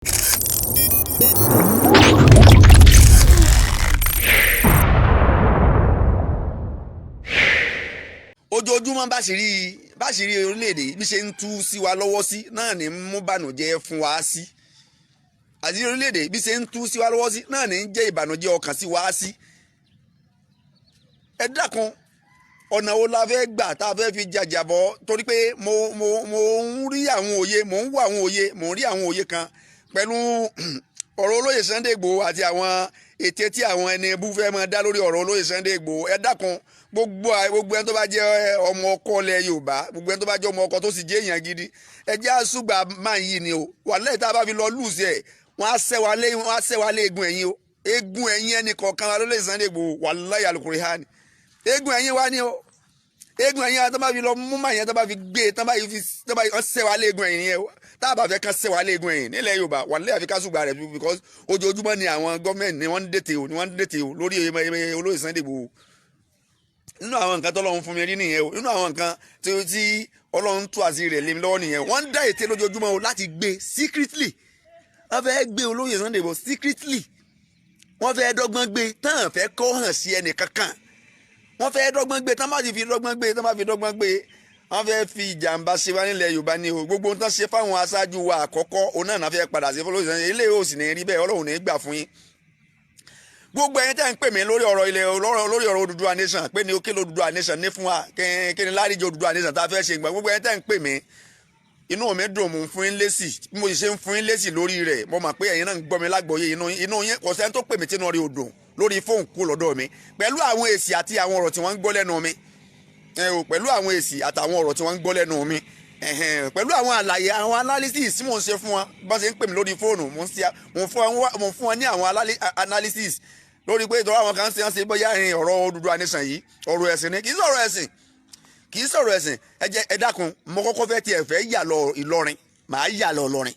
Ojoojúmọ́ bá sì rí orílẹ̀-èdè bí ṣe ń tú sí wa lọ́wọ́ sí náà ní mú bànújẹ́ fún wa sí, àti orílẹ̀-èdè bí ṣe ń tú sí wa lọ́wọ́ sí náà ní jẹ́ ìbànújẹ́ ọkàn sí wa sí. Ẹ dákun, ọ̀nà wo la fẹ́ gbà tá a fẹ́ fi jàjàbọ́? Torí pé mo ń rí àwọn òye, mò ń wo àwọn òye, mò ń rí àwọn òye kan pẹ̀lú ọ̀rọ̀ olóyè Sunday Igboho àti àwọn ète tí àwọn ẹni ebú fẹ́ máa dá lórí ọ̀rọ̀ olóyè Sunday Igboho. Ẹ dákun, gbogbo ẹni tó bá jẹ́ ọmọ ọkọ ilẹ̀ Yorùbá, gbogbo ẹni tó bá jẹ́ ọmọ ọkọ tó sì jẹ́ èèyàn gidi, ẹ jẹ́ àṣùgbà máa yìí ni o. Wàlẹ́ tá a bá fi lọ lùsì ẹ̀, wọ́n á sẹ́ wa lé egun ẹ̀yìn o. Egun ẹ̀yìn ẹnì kọ̀ọ̀kan wa lólóyè Sunday Igboho. Wàláyé alukuri ha ni egun ẹ̀yìn wa ni o. Egun ẹ̀yìn wa, tó bá fi lọ mú màá yẹn, tó bá fi gbé, tó bá fi wọ́n sẹ́ wa lé egun ẹ̀yìn yẹn. Tá a bá fẹ́ kán sẹ́ wa lé egun ẹ̀yìn nílẹ̀ Yorùbá, wàlẹ́ àfi ká ṣùgbà rẹ̀, because ojoojúmọ́ ni àwọn gọ́ọ̀mẹ̀ntì ni wọ́n ń dètè o, ni wọ́n ń dètè o lórí olóyè Sunday Igboho. Nínú àwọn nǹkan tọ́lọ́run fún mi rí nìyẹn o. Nínú àwọn nǹkan tí Ọlọ́run tú àṣírí rẹ̀ lé mi lọ́wọ́ nìyẹn. Wọ́n ń dá ète lójoojúmọ́ o láti gbé secretly. Wọ́n fẹ́ gbé olóyè Sunday Igboho secretly. Wọ́n fẹ́ dọ́gbọ́n gbé tán, fẹ́ kó hàn sí ẹnì kankan. Wọ́n fẹ́ dọ́gbọ́n gbé tán, má sì fi dọ́gbọ́n gbé tán, má fi dọ́gbọ́n gbé. Wọ́n fẹ́ fi ìjàmbá ṣe wá nílẹ̀ Yorùbá ni o. Gbogbo ohun tán ṣe fáwọn aṣáájú wa àkọ́kọ́, òun náà náà fẹ́ padà sí fọlọ́sì. Eléyìí ò sì ní rí bẹ́ẹ̀. Ọlọ́run ní gbà fún yín. Gbogbo ẹ̀yin tẹ́ ń pè mí lórí ọ̀rọ̀ ilẹ̀, lórí ọ̀rọ̀ Odùduwà nation, pé ní òkè Odùduwà nation ní fún wa, kí ni láríjì Odùduwà nation tá a fẹ́ ṣe ìgbà. Gbogbo ẹ̀yin tẹ́ ń pè mí, inú mi dùn, mò ń fún yín lésì. Bí mo sì ṣe ń fún yín lésì lórí rẹ̀, mo mọ̀ pé ẹ̀yin náà ń gbọ́ mi lágbọ̀ọ́yé. Inú yín, kò sẹ́ni tó pè mí tínú rẹ̀ ò dùn lórí fóònù kú lọ́dọ̀ mi pẹ̀lú àwọn èsì àti àwọn ọ̀rọ̀ tí wọ́n ń gbọ́ lẹ́nu mi ẹ o, pẹ̀lú àwọn èsì àtàwọn ọ̀rọ̀ tí wọ́n ń gbọ́ lẹ́nu mi, pẹ̀lú àwọn àlàyé, àwọn analysis tí mò ń ṣe fún wọn. Bá ṣe ń pè mí lórí fóònù, mò ń fún wọn ní àwọn analysis lórí pé ìtọ́jú àwọn kan ṣe ń ṣe bóyá ọ̀rọ̀ Odùduwà nation yìí, ọ̀rọ̀ ẹ̀sìn ni. Kì í sọ̀rọ̀ ẹ̀sìn, kì í sọ̀rọ̀ ẹ̀sìn. Ẹ jẹ́ ẹ dákun, mo kọ́kọ́ fẹ́ tiẹ̀ fẹ́ yà lọ Ìlọrin, màá yà lọ Ìlọrin.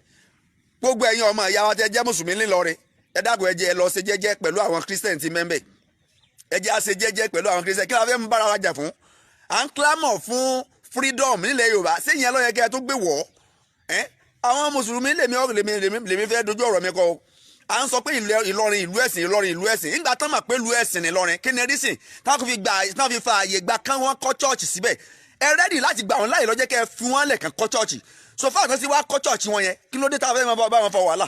Gbogbo ẹ̀yin ọmọ ìyá wa tẹ́ jẹ́ mùsùlùmí nílọrin, ẹ dákun, ẹ jẹ́ ẹ lọ ṣe jẹ́jẹ́ pẹ̀lú àwọn Christian tí mẹ́mbẹ̀. Ẹ jẹ́ á ṣe jẹ́jẹ́ pẹ̀lú àwọn Christian. Kí la fẹ́ mú bára wa jà fún? À ń clamor fún freedom nílẹ̀ Yorùbá. Ṣé ìyẹn ló yẹ kẹ́ ẹ tó gbé wọ̀ ẹ́? Àwọn mùsùlùmí lèmi fẹ́ dojú ọ̀rọ̀ mi kọ. À ń sọ pé Ìlọrin ìlú ẹ̀sìn, Ìlọrin ìlú ẹ̀sìn. Nígbà tán mà pé ìlú ẹ̀sìn ní Ìlọrin, kí ni reason táwọn fi gbà, táwọn fi fa àyè gba kán wọ́n kọ́ church síbẹ̀? Ẹ ready láti gbà wọ́n láyè lọ́jẹ́ kẹ́ ẹ fi wọ́n lẹ̀ kàn kọ́ church. So fáwọn tó ti wá kọ́ church wọn yẹn, kí ló dé tá a fẹ́ máa bá wọn fọ wàhálà?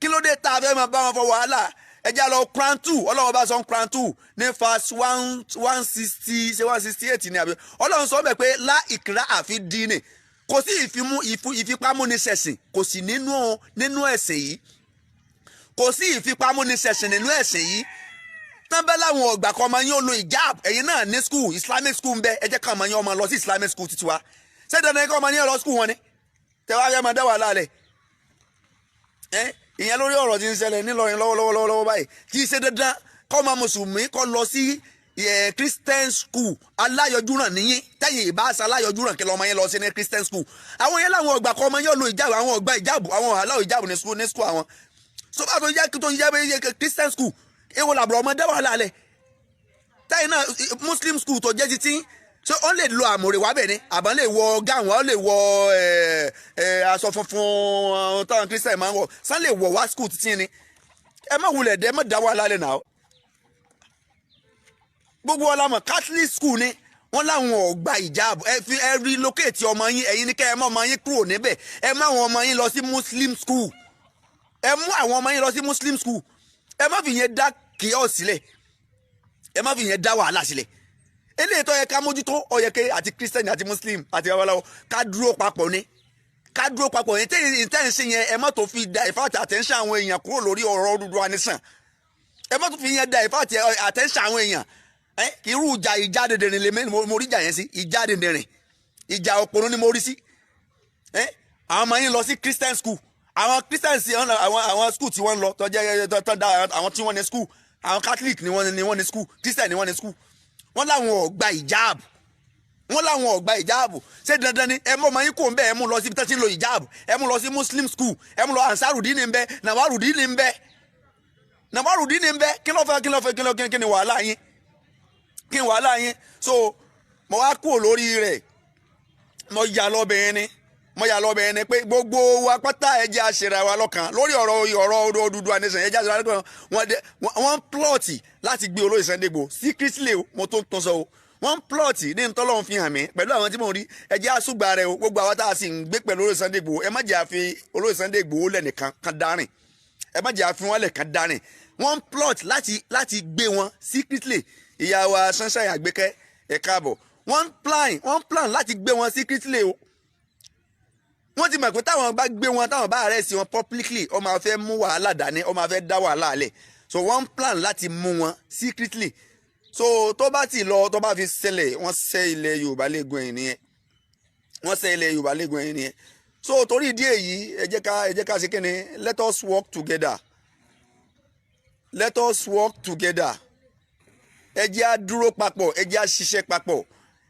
Kí ló dé tá a fẹ́ máa bá wọn fọ wàhálà? Ẹ já lọ Quran 2. Ọlọ́run bá sọ Quran 2 ní verse 1 160, ṣé 168 ni àbí? Ọlọ́run sọ bẹ́ẹ̀ pé lá ìkìrá àfi dín ní, kò sí ìfipámúniṣẹ̀sìn, kò sí nínú ẹ̀sìn yìí. Kò sí ìfipámúniṣẹ̀sìn nínú ẹ̀sìn yìí. Tán bẹ́ láwọn ọgbà kan, ọmọ yín ó lo hijab. Ẹ̀yin náà ní school, Islamic school ń bẹ. Ẹ jẹ́ ká ọmọ yín ọmọ lọ sí Islamic school títí wa. Ṣé dandan kí ọmọ yín lọ school wọn ni tẹ wá fẹ́ máa dá wàhálà lẹ̀ ẹ? Ìyẹn lórí ọ̀rọ̀ tí ń ṣẹlẹ̀ nílọrin lọ́wọ́lọ́wọ́ lọ́wọ́ báyìí. Kì í ṣe dandan kọ́ ọmọ mùsùlùmí kọ́ lọ sí Christian school. Aláyọjúràn níyìn tẹ́yìn ìbáṣà aláyọjúràn. Kí lọ́mọ yẹn lọ sí ní Christian school? Àwọn yẹn láwọn ọgbà kọ́ ọmọ yẹn lo hijab. Àwọn ọgbà hijab, àwọn aláwọ̀ hijab ní school àwọn. So bá tó ń jẹ́ tó ń jẹ́ Christian school, èwo làbúrò ọmọdé wà lálẹ́ tẹ́yìn náà? Muslim school tó jẹ́ títí, ṣé wọ́n lè lo àmùrè wá bẹ̀ ni, àbọ̀n lè wọ gown, wọ́n lè wọ aṣọ funfun táwọn Christian máa ń wọ̀, sàn lè wọ̀ wá school títí ni? Ẹ má wulẹ̀ dẹ́, má dá wà lálẹ́ náà. Gbogbo ọlámọ̀ Catholic school ni wọ́n láwọn ò gba hijab. Ẹ fi ẹ relocate ọmọ yín. Ẹ̀yin ní kẹ́ ẹ mú ọmọ yín kúrò níbẹ̀. Ẹ mú àwọn ọmọ yín lọ sí Muslim school. Ẹ mú àwọn ọmọ yín lọ sí Muslim school. Ẹ má fi yẹn dá chaos sílẹ̀. Ẹ má fi yẹn dá wàhálà sílẹ̀. Eléyìí tó yẹ ká mójútó, ó yẹ ké àti Christian àti Muslim àti babaláwo ká dúró papọ̀ ni, ká dúró papọ̀ yẹn. Tẹ́yìn tẹ́yìn sí yẹn, ẹ má tó fi da ìfàtí attention àwọn èèyàn kúrò lórí ọ̀rọ̀ Odùduwà nation. Ẹ má tó fi yẹn da ìfàtí attention àwọn èèyàn. Ẹ irú ìjà dìndìnrín lèmi mo rí ìjà yẹn sí. Ìjà dìndìnrín, ìjà òpònú ni mo rí sí. Ẹ àwọn ọmọ yín lọ sí Christian school. Àwọn Christian sí àwọn school tí wọ́n ń lọ tó jẹ́ tó dá àwọn tí wọ́n ní school, àwọn Catholic ni wọ́n ní school, Christian ni wọ́n ní school. Wọ́n láwọn ò gba hijab. Wọ́n láwọn ò gba hijab. Ṣé dandan ni? Ẹ mú ọmọ yín kò ń bẹ, ẹ mú lọ sí ibi tó ti ń lo hijab. Ẹ mú lọ sí Muslim school. Ẹ mú lọ, Ansarudini ń bẹ, Nawarudini ń bẹ, Nawarudini ń bẹ. Kí ló fẹ́? Kí ló fẹ́? Kí ló kí ni wàhálà yín? Kí ni wàhálà yín? So mo wá kúrò lórí rẹ̀, mo yà lọ́bìnrin ni. Mo yà lọ bẹ̀rẹ̀ ni pé gbogbo wa pátá, ẹ jẹ́ á ṣera wa lọ́kàn lórí ọ̀rọ̀ Odùduwà nation. Ẹ jẹ́ á ṣera wa lọ́kàn. Wọ́n plot láti gbé olóyè Sunday Igboho secretly o. Mo tó ń tún sọ o, wọ́n plot ní ntọ́lọ́run fi hàn mí pẹ̀lú àwọn tí mò ń rí. Ẹ jẹ́ àṣùgbà rẹ o. Gbogbo àwọn tá a sì ń gbé pẹ̀lú olóyè Sunday Igboho, ẹ má jẹ́ àfi olóyè Sunday Igboho lẹ́nìkan kan dárìn. Ẹ má jẹ́ àfi wọn lẹ̀ kan dárìn. Wọ́n plot láti gbé wọn secretly. Ìyá wa Sunshine Àgbékẹ́, ẹ káàbọ̀. Wọ́n plan láti gbé wọn secretly o. Wọ́n ti mọ̀ pé táwọn bá gbé wọn, táwọn bá arrest wọn publicly, ó máa fẹ́ mú wàhálà dání, ó máa fẹ́ dá wàhálà lẹ̀. So wọ́n plan láti mú wọn secretly. So tó bá ti lọ, tó bá fi ṣẹlẹ̀, wọ́n ṣẹ́ ilẹ̀ Yorùbá léegun ẹ̀yìn nìyẹn. Wọ́n ṣẹ́ ilẹ̀ Yorùbá léegun ẹ̀yìn nìyẹn. So torí ìdí èyí, ẹ jẹ́ ká ṣe kíni? Let us work together. Let us work together. Ẹ jẹ́ á dúró papọ̀, ẹ jẹ́ á ṣiṣẹ́ papọ̀,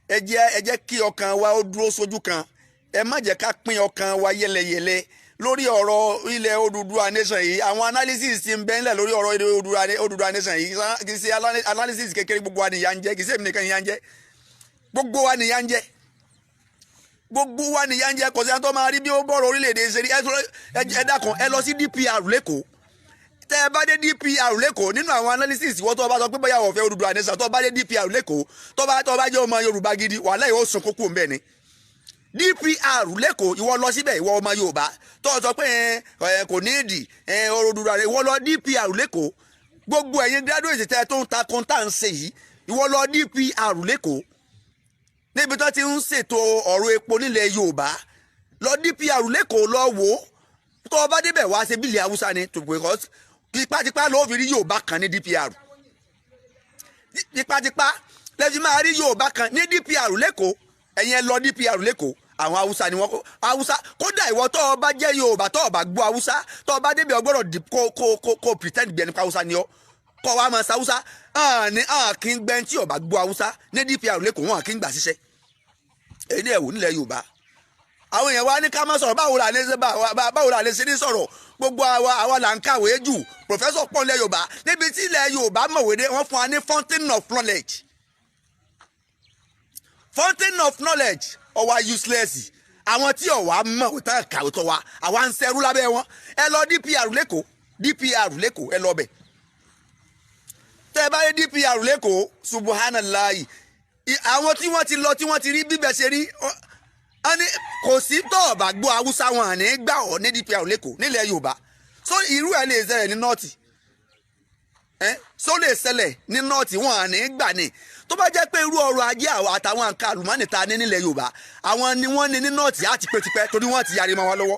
ẹ jẹ́ kí ọkàn wa ó dúró sójú kan. Ẹ má jẹ́ ká pín ọkàn wa yẹlẹyẹlẹ lórí ọ̀rọ̀ ilẹ̀ Odùduwà nation yìí. Àwọn analysis ti ń bẹ ńlẹ̀ lórí ọ̀rọ̀ ilẹ̀ Odùduwà nation yìí, kì í ṣe analysis kékeré. Gbogbo wa nìyà ń jẹ, kì í ṣe èmi nìkan nìyà ń jẹ. Gbogbo wa nìyà ń jẹ, gbogbo wa nìyà ń jẹ. Kò sí ẹni tó máa rí bí ó bọ̀rọ̀ orílẹ̀-èdè ṣe rí. Ẹ dákun, ẹ lọ sí DPR l'Ékòó. Tẹ́ ẹ bá dé DPR l'Ékòó, nínú àwọn analysis, wọ́n tó bá sọ pé bóyá ọ̀fẹ́ Odùduwà nation, tó bá dé DPR l'Ékòó, tó bá jẹ́ ọmọ Yorùbá gidi, wàhálà yóò sùn kókó ń bẹ̀ ni. DPR l'Ékòó, ìwọ lọ síbẹ̀, ìwọ ọmọ Yorùbá tó sọ pé ẹ kò ní ìdì ẹ Odùduwà, ìwọ lọ DPR l'Ékòó. Gbogbo ẹ̀yin graduate tẹ́ tó ń ta kọ́ńtà ń ṣe yìí, ìwọ lọ DPR l'Ékòó, níbi tó ti ń ṣètò ọ̀rọ̀ epo nílẹ̀ Yorùbá. Lọ DPR l'Ékòó, lọ wò ó. Tó o bá débẹ̀, wá ṣe bílẹ̀ Haúsá ni, because tipátipá ló fi rí Yorùbá kan ní DPR. Tipátipá lẹ́fi máa rí Yorùbá kan ní DPR l'Ékòó. Ẹ̀yin ẹ lọ DPR l'Ékòó, àwọn Haúsá ni wọ́n, Haúsá. Kódà ìwọ tó o bá jẹ́ Yorùbá, tó o bá gbọ́ Haúsá, tó o bá débi, o gbọ́dọ̀ kó pretend bí ẹni pa Haúsá ni ọ́, kọ́ wa máa sa Haúsá ní kí n gbẹ́ tí o bá gbọ́ Haúsá ní DPR l'Ékòó, wọn kì í gbà ṣiṣẹ́. Èyí ni ẹ̀wò nílẹ̀ Yorùbá. Àwọn èèyàn wa ní ká má sọ̀rọ̀. Báwo la lè ṣe ní sọ̀rọ̀? Gbogbo àwa là ń kàwé jù. Professor pọ̀ nílẹ̀ Yorùbá. Níbi tí ilẹ̀ Yorùbá mọ̀wé dé, wọ́n fún wa ní fountain of knowledge. Fountain of knowledge ó wá useless. Àwọn tí ọ̀wá mọ̀ tán kàwé tó wa, àwa ń ṣẹrú lábẹ́ wọn. Ẹ lọ DPR l'Ékòó, DPR l'Ékòó, ẹ lọ bẹ̀. Tẹ́ ẹ bá dé DPR l'Ékòó, subhanallahi, àwọn tí wọ́n ti lọ, tí wọ́n ti rí bíbẹ̀ ṣe rí, wọ́n ní kò sí tó bá gbọ́ Haúsá, wọn àní gbà ọ́ ní DPR l'Ékòó nílẹ̀ Yorùbá. So irú ẹ̀ lè ṣẹlẹ̀ ní North ẹ́? So lè ṣẹlẹ̀ ní North, wọn àní gbà ní. Tó bá jẹ́ pé irú ọrọ̀ ajé àtàwọn nǹkan àlùmọ́nì ta ní nílẹ̀ Yorùbá, àwọn ni wọ́n ní ní North, á ti pé tipẹ́, torí wọ́n ti yarí mọ́ wa lọ́wọ́.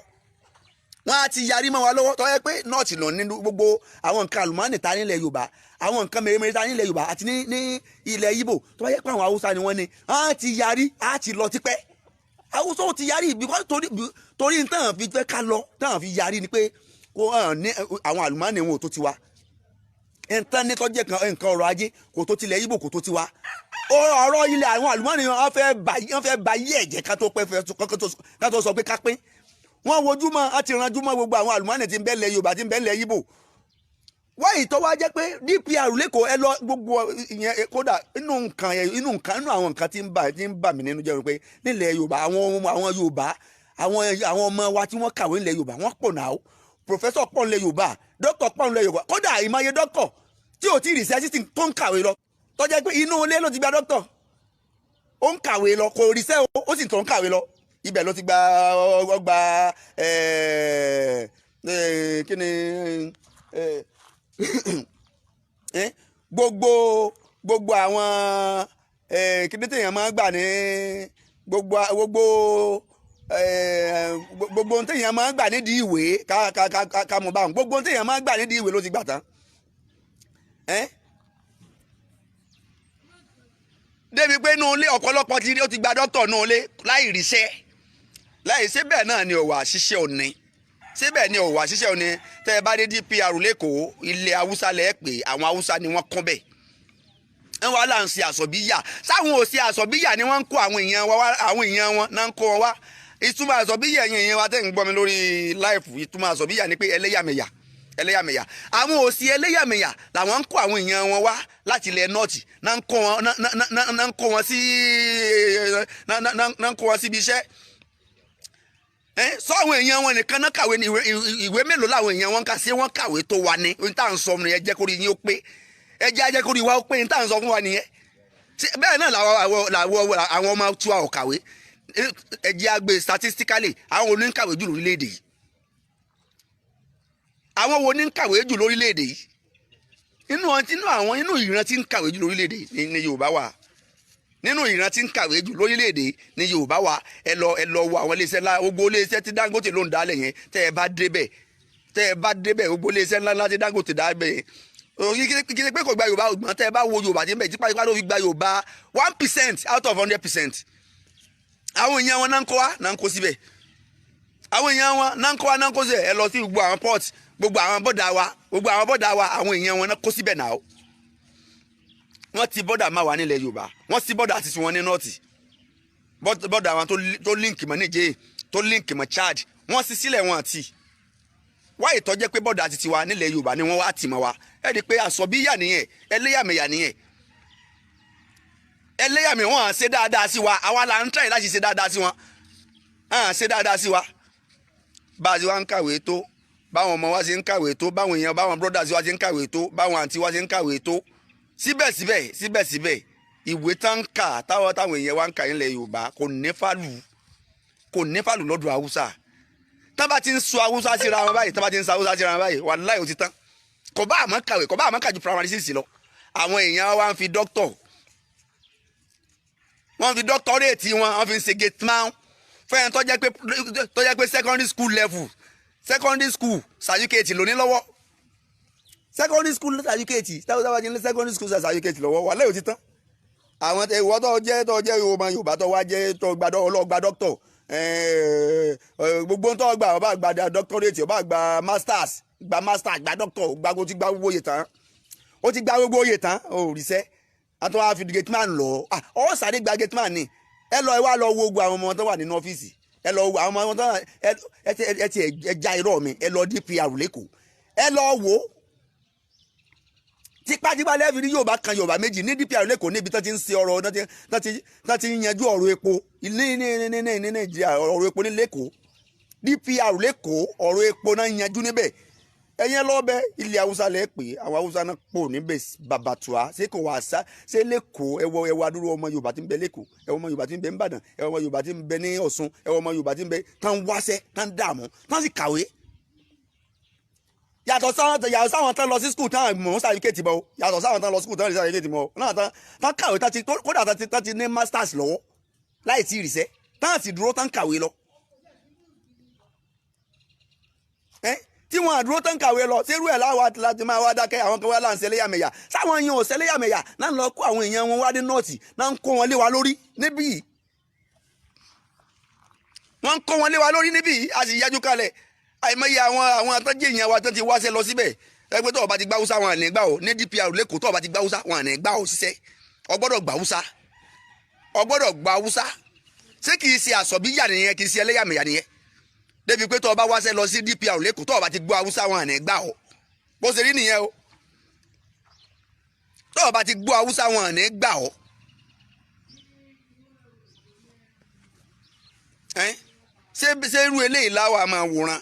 Wọ́n á ti yarí mọ́ wa lọ́wọ́. Tó yẹ pé North lọ nínú gbogbo àwọn nǹkan àlùmọ́nì ta nílẹ̀ Yorùbá, àwọn nǹkan mèremère ta nílẹ̀ Yorùbá àti ní ilẹ̀ Ìgbò, tó bá yẹ pé àwọn Haúsá ni wọ́n ní, á ti yarí, á ti lọ tipẹ́. Haúsá ó ti yarí because torí tán fi fẹ́ ká lọ, tán fi yarí ni pé kó hàn ní àwọn àlùmọ́nì wọn ò tó ti wa nǹkan ní tọ́jú kan, nǹkan ọrọ̀ ajé kò tó tilẹ̀ Ìgbò, kò tó ti wa. Ọ̀rọ̀ ilẹ̀, àwọn àlùmọ́nì wọ́n fẹ́ ba yí ẹ̀jẹ̀ ká tó pẹ́ fẹ́ ká tó sọ pé ká pín. Wọ́n wojú mọ́, á ti ranjú mọ́ gbogbo àwọn àlùmọ́nì tí ń bẹ lẹ̀ Yorùbá, tí ń bẹ lẹ̀ Ìgbò. Wáyé tó wá jẹ́ pé DPR l'Ékòó, ẹ lọ gbogbo ìyẹn. Kódà inú nǹkan inú àwọn nǹkan tí ń bà mí nínú jẹ́ pé nílẹ̀ Yorùbá, àwọn Yorùbá, àwọn ọmọ wa tí wọ́n kàwé nílẹ̀ Yorùbá, wọ́n pọ̀ náà. Professor pọ̀ nílẹ̀ Yorùbá, dókítà pọ̀ nílẹ̀ Yorùbá. Kódà ìmọ̀ye dókítà tí ò tí ì ríṣẹ́ títí tó ń kàwé lọ, tó jẹ́ pé inú ilé ló ti gba dókítà, ó ń kàwé lọ, kò ríṣẹ́, ó sì tó ń kàwé lọ. Ibẹ̀ ló ti gba ọgbà kí ni gbogbo àwọn kí ni téèyàn máa ń gbà ní gbogbo ohun téèyàn máa ń gbà nídìí ìwé, ká ká ká ká mọ̀ báwọn, gbogbo ohun téèyàn máa ń gbà nídìí ìwé ló ti gbà tán ẹ́. Débi pé inú ilé, ọ̀pọ̀lọpọ̀ ti rí, ó ti gba dókítà inú ilé láì ríṣẹ́, láì ṣe. Bẹ́ẹ̀ náà ni ọ̀wà ṣiṣẹ́ òní síbẹ̀ ni ọ̀wà ṣiṣẹ́ òní. Tẹ́ ẹ bá dé DPR l'Ékòó, ilẹ̀ Haúsá lẹ́ pé àwọn Haúsá ni wọ́n kún bẹ̀. Ń wá là ń ṣe àsọ̀bíyà sáwọn ò ṣe àsọ̀bíyà ni wọ́n ń kó àwọn èèyàn wa, àwọn èèyàn wọn náà ń kó wọn wá. Ìtumọ̀ àsọ̀bíyà, ẹ̀yìn èèyàn wa tẹ́ ń gbọ́ mi lórí live, ìtumọ̀ àsọ̀bíyà ni pé ẹlẹ́yàmẹ̀yà, ẹlẹ́yàmẹ̀yà. Àwọn òsì ẹlẹ́yàmẹ̀yà làwọn ń kó àwọn èèyàn wọn wá láti ilẹ̀ North, náà ń kó wọn sí, náà ń kó wọn síbi iṣẹ́. Sọ àwọn èèyàn wọn nìkan náà kàwé ní ìwé mélòó làwọn èèyàn wọn kà sí? Wọn kàwé tó wa ní ohun tá à ń sọ nìyẹn. Jẹ́ kórìí yín ó pé, ẹ jẹ́ ajẹ́ kórìí wa ó pé. Ohun tá à ń sọ fún wa nìyẹn. Bẹ́ẹ̀ náà làwọn àwọn ọmọ tiwa ò kàwé. Ẹ jẹ́ àgbè statistically, àwọn wo ní ń kàwé jù lórílẹ̀‐èdè yìí? Àwọn wo ní ń kàwé jù lórílẹ̀‐èdè yìí? Inú àwọn inú ìran tí ń kàwé jù lórílẹ̀‐èdè ní Yorùbá wà. Nínú ìran tí ń kàwé jù lórílẹ̀‐èdè ní Yorùbá wà. Ẹ lọ wo àwọn iléeṣẹ́ ńlá, gbogbo iléeṣẹ́ tí Dangote ló ń dálẹ̀ yẹn. Tẹ́ ẹ bá débẹ̀, gbogbo iléeṣẹ́ ńlá ńlá tí Dangote dálẹ̀ yẹn, kí ni pé kò gba Yorùbá ògbọ́n? Tẹ́ ẹ bá wo Yorùbá tí ń bẹ̀, tipátipá ló fi gba Yorùbá 1% out of 100%. Àwọn èèyàn wọn náà ń kó wá, náà ń kó síbẹ̀. Àwọn èèyàn wọn náà ń kó wá, náà ń kó síbẹ̀. Ẹ lọ sí gbogbo àwọn port, gbogbo àwọn border wa, gbogbo àwọn border wa, àwọn èèyàn wọn náà kó síbẹ̀ náà. Wọ́n ti border máa wà nílẹ̀ Yorùbá, wọ́n sí border àti tiwọn ní North, border àwọn tó link mọ́ Niger, tó link mọ́ Chad, wọ́n sì sílẹ̀ wọn àti wáyé tó jẹ́ pé border àti tiwa nílẹ̀ Yorùbá ni wọ́n wá tì mọ́ wa. Ẹ rí i pé àsọ̀bíyà nìyẹn, ẹlẹ́yàmẹ̀yà nìyẹn, ẹlẹ́yàmẹ̀. Wọ́n à ṣe dáadáa sí wa, àwa là ń try láti ṣe dáadáa sí wọn, à ṣe dáadáa sí wa. Bá a ti wá ń kàwé tó, báwọn ọmọ wa ṣe ń kàwé tó, báwọn èèyàn, báwọn brothers wa ṣe ń kàwé tó, báwọn àǹtí wa ṣe ń kàwé tó, síbẹ̀síbẹ̀ ìwé tán ń kà, táwọn èèyàn wa ń kà nílẹ̀ Yorùbá kò ní value lọ́dọ̀ Haúsá. Tán bá ti ń sọ Haúsá síra wọn báyìí, tán bá ti ń sọ Haúsá síra wọn báyìí, wàláhì, ó ti tán. Kò bá àmọ́ kàwé, kò bá àmọ́ kà ju primary six lọ. Àwọn èèyàn wa ń fi doctor, wọ́n fi doctorate wọn, wọ́n fi ń ṣe gate man fẹ́yìn tó jẹ́ pé secondary school level, secondary school certificate ló ní lọ́wọ́. Secondary school certificate, táwọn sábà ti ní secondary school certificate lọ́wọ́, wàláhì, ó ti tán. Àwọn ìwọ tó jẹ́ ọmọ Yorùbá, tó wá jẹ́ tó gba ọlọ́gba doctor, gbogbo tó gbà, ọba gba doctorate, ọba gba masters, gba masters, gba doctor, gba ó ti gba gbogbo oyè tán, ó ti gba gbogbo oyè tán, ó ríṣẹ́, àti wọn á fi gate man lọ. Ọ sáré gba gate man ni. Ẹ lọ, ẹ wá lọ wo gbogbo àwọn ọmọ tó wà nínú ọ́fíìsì. Ẹ lọ wo àwọn ọmọ tó wà. Ẹ ti ẹ já irọ́ mi. Ẹ lọ DPR l'Ékòó, ẹ lọ wo. Tipátipá lẹ́ẹ̀fì ní Yorùbá kan, Yorùbá méjì ní DPR l'Ékòó, níbi tó ti ń ṣe ọ̀rọ̀, tó ti ń yanjú ọ̀rọ̀ epo ní Nàìjíríà, ọ̀rọ̀ epo ní l'Ékòó, DPR l'Ékòó, ọ̀rọ̀ epo náà yanjú níbẹ̀. Ẹ̀yẹn lọ́bẹ̀ ilẹ̀ Haúsá lẹ́ pé àwọn Haúsá náà pò níbẹ̀ bàbàtùá. Ṣé kò wá sá ṣé l'Ékòó? Ẹ wọ adúrú ọmọ Yorùbá tí ń bẹ l'Ékòó, ẹ wọ ọmọ Yorùbá tí ń bẹ n'Ìbàdàn, ẹ wọ ọmọ Yorùbá tí ń bẹ ní Ọ̀ṣun, ẹ wọ ọmọ Yorùbá tí ń bẹ tán wáṣẹ́, tán dààmú, tán sì kàwé. Yàtọ̀ sáwọn tán lọ sí school tán mọ̀ certificate bọ̀, yàtọ̀ sáwọn tán lọ school tán rí certificate mọ̀ náà, tán kàwé, tán ti kódà tán ti ní masters lọ́wọ́ láì tí ì ríṣẹ́, tán sì dúró, tán kàwé lọ. Tí wọn àdúró tán kàwé lọ, ṣerú ẹ̀ láwa láti máa wá dákẹ́? Àwọn kan wá là ń ṣẹlẹ́yàmẹ̀yà. Sáwọn èèyàn ò ṣẹlẹ́yàmẹ̀yà náà lọ kó àwọn èèyàn wọn wá dé North náà, ń kó wọn lé wa lórí níbí yìí. Wọ́n ń kó wọn lé wa lórí níbí yìí, a sì yájú kalẹ̀. Àìmọye àwọn atọ́jú èèyàn wa tó ti wáṣẹ́ lọ síbẹ̀. Ẹgbẹ́ tó o bá ti gbá Hausa, wọn à ní gbà ó ní DPR l'Ékòó. Tó o bá ti gbá Hausa, wọn à ní gbà ó ṣiṣẹ́. O gbọ́dọ̀ gbà Hausa, o gbọ́dọ̀ gbà Hausa. Ṣé kìí ṣe àsọ̀bíyà nìyẹn? Kìí ṣe ẹlẹ́yàmẹ̀yà nìyẹn? Débi pé tó o bá wáṣẹ́ lọ sí DPR l'Ékòó, tó o bá ti gbọ́ Haúsá, wọn à ní gbà ó. Bó ṣe rí nìyẹn o. Tó o bá ti gbọ́ Haúsá, wọn à ní gbà ó. Ṣé irú eléyìí láwa máa wòran?